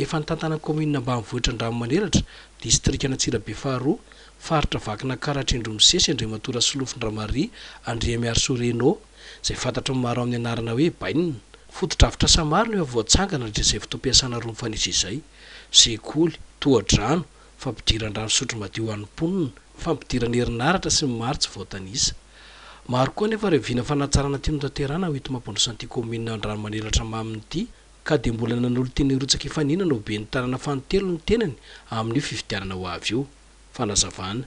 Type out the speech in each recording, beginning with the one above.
Efa nitantana ny kaominina ambanivohitra Andranomanelatra, distrikan'Antsirabe faharoa, faritra Vakinankaratra indroa misesy Andriamatoa Rasolofondramaria Andriamiarisoa Renaud, izay fantatry ny maro amin'ny anarana hoe Bainina. Fotodrafitrasa maro no efa voatsangana nandritra izay fotoam-piasana roa mifanesy izay, sekoly, tohadrano, fampidiran-drano fisotro madio ho an'ny mponina, fampidirana herinaratra sy ny maro tsy voatanisa. Maro koa anefa ireo vina fanatsarana tiany hotanterahana ho enti-mampandroso an'ity kaominina Andranomanelatra Maminy ity ka dia mbola nanolo-tena hirotsaka hifaninana ho ben'ny tanàna fanintelony ny tenany amin'io fifidianana ho avy io. Fanazavana.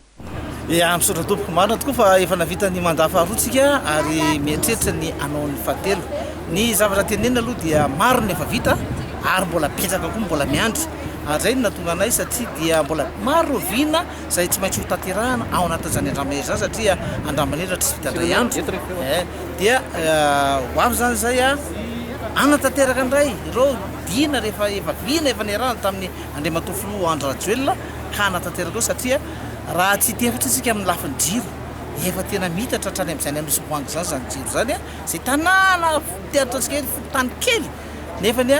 Ya, misaotra tompoko. Marina tokoa fa efa navita ny mandat faharoa tsika ary mieritreritra ny hanao ny fahatelo. Ny zavatra tenenina aloha dia maro ny efa vita ary mbola betsaka koa mbola miandry. Ary izay no nahatonga anay satria dia mbola maro ireo vina izay tsy maintsy ho tanterahana ao anatin'izany Andramahery izany satria Andramahery tsy vita indray andro. Dia ho avy izany izay hanatanteraka indray ireo dina rehefa efa vina efa niarahana tamin'ny Andriamatoa Filoha Andry Rajoelina ka hanatanteraka eo satria raha tsy hiteny fotsiny isika amin'ny lafiny jiro efa tena miitatra hatrany amin'izany Anosiboahangy izany izany jiro izany izay tanàna ataontsika hoe fokontany kely nefany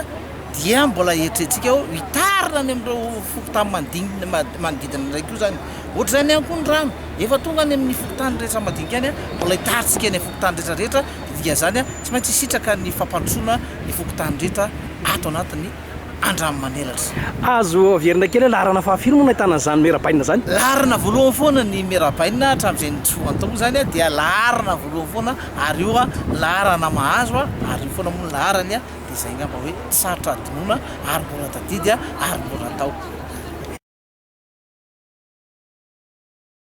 dia mbola eritreretintsika hoe hitarina any amin'ireo fokontany manodidina indray koa izany. Ohatr'izany ihany koa ny rano, efa tonga any amin'ny fokontany rehetra madinika any, mbola hitarintsika any amin'ny fokontany rehetra rehetra, dia dikan'izany tsy maintsy hisitraka ny fampandrosoana ny fokontany rehetra ato anatin'ny Andranomanelatra. Azo averina kely hoe laharana fahafiry moa no ahitana an'izany Merabainina izany? Laharana voalohany foana ny Merabainina hatramin'izay nitsofohany tao moa izany dia laharana voalohany foana ary io laharana mahazo ary io foana moa ny laharany dia izay angamba hoe tsy sarotra adinoina ary mbola tadidy ary mbola atao.